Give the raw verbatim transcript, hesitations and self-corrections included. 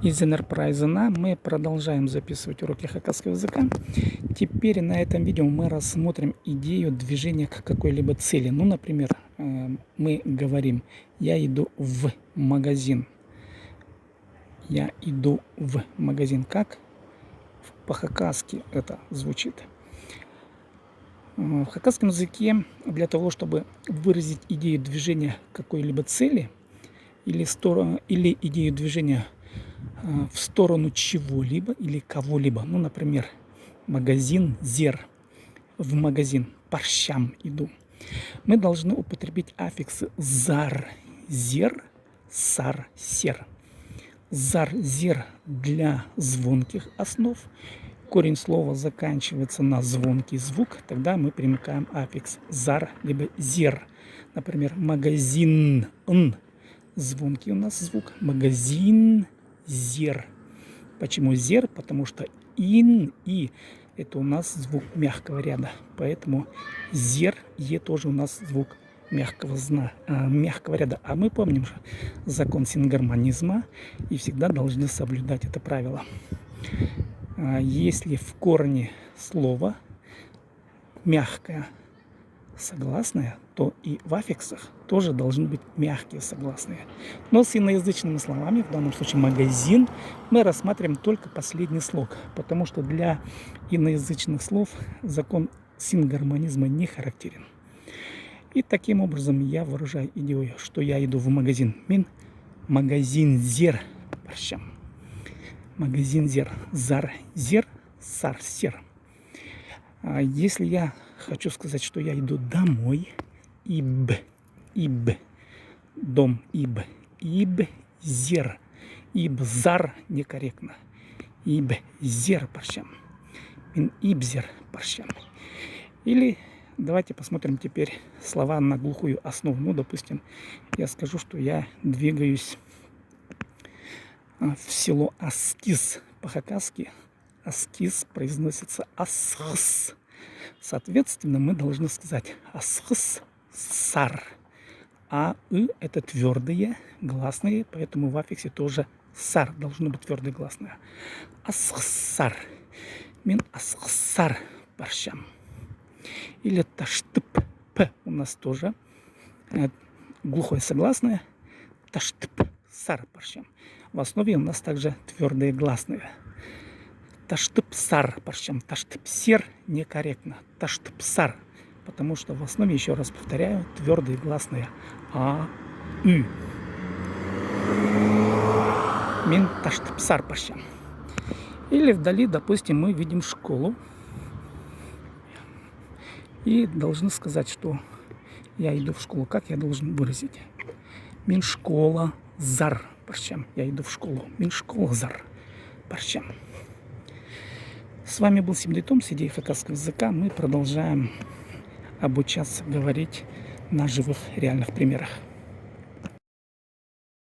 Изеннер прайзына, мы продолжаем записывать уроки хакасского языка. Теперь на этом видео мы рассмотрим идею движения к какой-либо цели. Ну, например, э, мы говорим: «Я иду в магазин». «Я иду в магазин». Как по-хакасски это звучит? Э, в хакасском языке для того, чтобы выразить идею движения к какой-либо цели или, стор- или идею движения, э, в сторону чего-либо или кого-либо, ну, например, магазинзер, в магазин, парчам, иду, мы должны употребить аффиксы зар, зер, сар, сер. Зар, зер для звонких основ. Корень слова заканчивается на звонкий звук, тогда мы примыкаем аффикс зар либо зер. Например, магазин, н. Звонкий у нас звук. Магазин, зер. Почему зер? Потому что ин, и, это у нас звук мягкого ряда. Поэтому зер, е, тоже у нас звук мягкого зна-, а, мягкого ряда. А мы помним же закон сингармонизма и всегда должны соблюдать это правило. А, если в корне слова мягкая согласная, то и в аффиксах тоже должны быть мягкие согласные. Но с иноязычными словами, в данном случае магазин, мы рассматриваем только последний слог, потому что для иноязычных слов закон сингармонизма не характерен. И таким образом я выражаю идею, что я иду в магазин. Мин магазинзер парчам. Магазинзер, зар, зер, сар, сер. А если я хочу сказать, что я иду домой, иб, иб, дом, иб, ибзер, ибзар некорректно, ибзер парчам, мин ибзер парчам. Или давайте посмотрим теперь слова на глухую основу. Ну, допустим, я скажу, что я двигаюсь, а, в село Аскиз. По-хакасски Аскиз произносится асхыс. Соответственно, мы должны сказать асхыс сар. А, ы — это твёрдые гласные, поэтому в аффиксе тоже сар должно быть твёрдая гласная. Асхыс сар. Мин асхыс сар парчам. Или таштып. П у нас тоже, э, глухое согласное. Таштып сар парчам. В основе у нас также твёрдые гласные. Таштып сар парчам. Таштып сер некорректно. Таштып сар. Потому что в основе, ещё раз повторяю, твёрдые гласные а, ы. Мин таштып сар парчам. Или вдали, допустим, мы видим школу. И должны сказать, что я иду в школу. Как я должен выразить? Мин школазар парчам. Я иду в школу. Мин школазар парчам. С вами был Сибдей Том, сидей хакасского языка. Мы продолжаем обучаться говорить на живых реальных примерах.